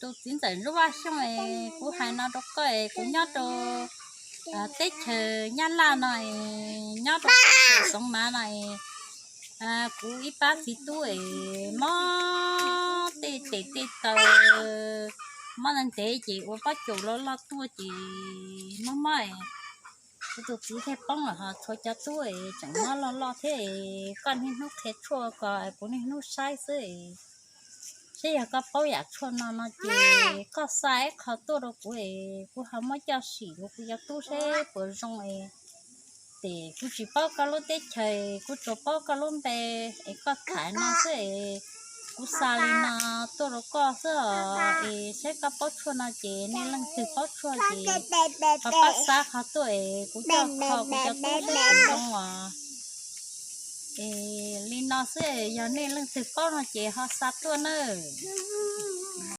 Tus txiv ntxawm Ntsuab Vaj Xyooj es, kuv hais no rau koj es, kuv nyob rau teb chaws Nyab Laj no es, nyob rau Xoov Mav no es, kuv ib pab txiv tub es mob tej tes tej taw, mob ntev ntev ces ua pob caus loj loj tuaj ces mob mob es kuv tus txiv thiaj poob lawm, ho tshuav cov tub es tseem mob loj loj thiab es, koj niaj hnub qhia tshuaj ko, kuv niaj hnub saib xwb es, saib yog koj paub yam tshuaj no no ces koj xa ib qho tuaj rau kuv es kuv ho muab coj sim rau kuv cov tub seb puas zoo es. Ces kuv tsis paub koj lub teb chaws, kuv tsuas paub koj lub npe es koj tham no xwb es, kuv xa li no tuaj rau koj xwb os. Es saib koj paub tshuaj no ces nej leej twg paub tshuaj ces ho pab xa qhov tuaj es kuv coj kho kuv cov tub seb puas zoo os. Es li no xwb, yog nej leej twg paub no ces ho xa tuaj nawb.